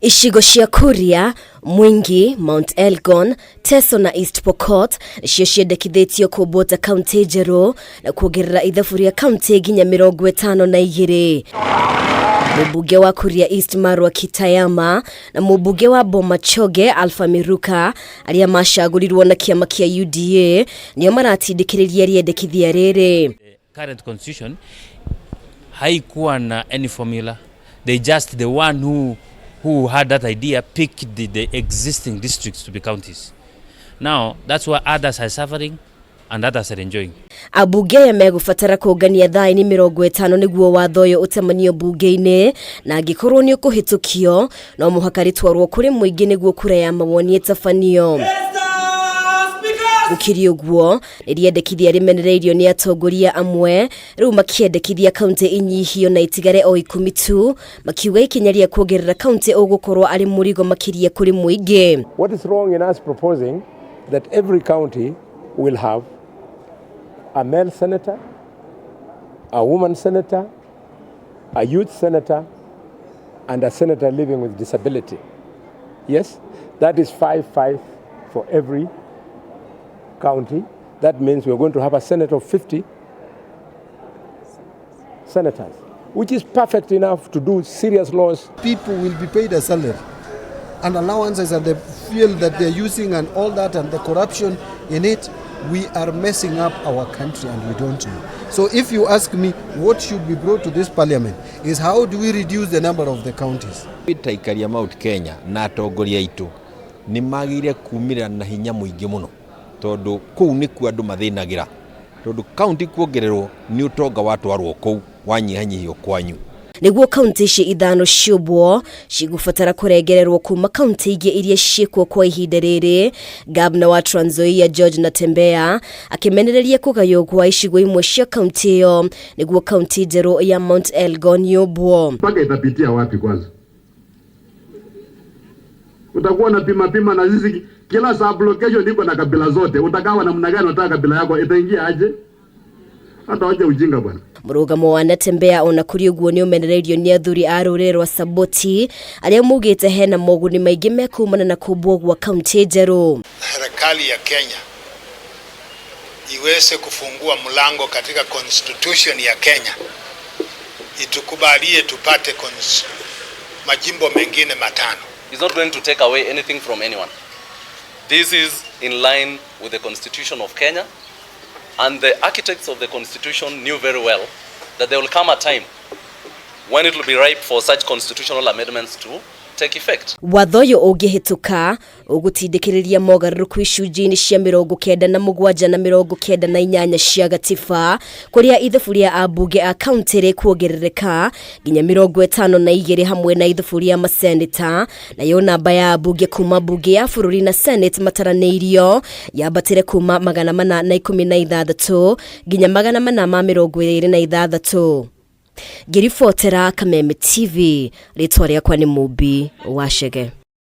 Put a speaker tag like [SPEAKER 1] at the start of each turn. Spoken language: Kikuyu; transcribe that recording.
[SPEAKER 1] Icigo cia Kuria, Mwingi, Mount Elgon, Teso na East Pokot nĩcio ciendekithĩtio kũmbwo ta kaunti njerũ na kuongerera ithabu rĩa kaunti nginya 52. Mũmbunge wa Kuria East Marwa Kitayama na mũmbunge wa Bomachoge Alpha Miruka arĩa macagũrirwo na kĩama kĩa UDA nĩo maratindĩkĩrĩria rĩendekithia rĩrĩ.
[SPEAKER 2] Current constitution haikuwa na any formula. They just, the one who had that idea picked the existing districts to be counties. Now that's why others are suffering and others are enjoying.
[SPEAKER 1] Ambunge aya megũbatara kũngania thaĩni 50 nĩguo watho ũyũ ũtamanio mbunge-inĩ, na angĩkorwo nĩ ũkũhĩtũkio no mũhaka rĩtwarwo kũrĩ mũingĩ nĩguo kura ya mawoni ĩtabanio. Gũkĩrĩ ũguo, nĩ rĩendekithia rĩmenereirio nĩ atongoria amwe rĩu makĩendekithia kaunti inyihio na itigare o 10 tu, makiuga ikinya rĩa kuongerera kaunti ũgũkorwo arĩ mũrigo makĩria kũrĩ mũingĩ.
[SPEAKER 3] What is wrong in us proposing that every county will have a male senator, a woman senator, a youth senator, and a senator living with disability? Yes, that is 5-5 for every county. That means we're going to have a senate of 50 senators, which is perfect enough to do serious laws.
[SPEAKER 4] People will be paid a salary and allowances and the fuel that they're using and all that and the corruption in it. We are messing up our country and we don't know. So if you ask me what should be brought to this parliament is how do we reduce the number of the counties?
[SPEAKER 5] Taikaria Mount Kenya na atongoria aitũ nĩ magĩrĩire kumĩra na hinya mũingĩ mũno, tondũ kũu nĩkuo andũ mathĩnagĩra, tondũ kaunti kuongererwo nĩ ũtonga watwarwo kũu wanyihanyihio kwanyu.
[SPEAKER 1] Nĩguo kaunti ici 5 ciũmbwo cigũbatara kũrengererwo kuma kaunti ingĩ iria ciĩkuo kwa ihinda rĩrĩ. Gavana wa Trans Nzoia George Natembeya akĩmenereria kũgaywo kwa icigo imwe cia kaunti ĩyo nĩguo kaunti njerũ ya Mount Elgon yũmbwo.
[SPEAKER 6] Mpaka itapitia wapi kwanza? Utakuwa na pima pima na sisi kila sub location iko na kabila zote. Utakawa namna gani? Unataka kabila yako itaingia aje? Hata waje ujinga bwana.
[SPEAKER 1] Mũrũgamo wa Natembeya ona kũrĩ ũguo nĩ ũmenereirio nĩ athuri a rũrĩrĩ rwa Saboti arĩa maugĩte hena moguni maingĩ mekumana na kũmbwo gwa kaunti njerũ.
[SPEAKER 7] Serikali ya Kenya iweze kufungua mlango katika constitution ya Kenya itukubalie tupate majimbo mengine 5.
[SPEAKER 8] It's not going to take away anything from anyone. This is in line with the constitution of Kenya, and the architects of the constitution knew very well that there will come a time when it will be ripe for such constitutional amendments to take effect.
[SPEAKER 1] Watho ũyũ ũngĩhĩtũka ũgũtindĩkĩrĩria mogarũrũku icunjĩ-inĩ cia 97 na 98 cia gatiba, kũrĩa ithabu rĩa ambunge a kaunti rĩkuongerereka nginya 52 hamwe na ithabu rĩa maseneta, nayo namba ya ambunge kuma mbunge ya bũrũri na senate mataranĩirio yambatĩre kuma 416 nginya 426. Ngĩribotera Kameme TV, rĩtwa rĩakwa nĩ Mũmbi wa Chege.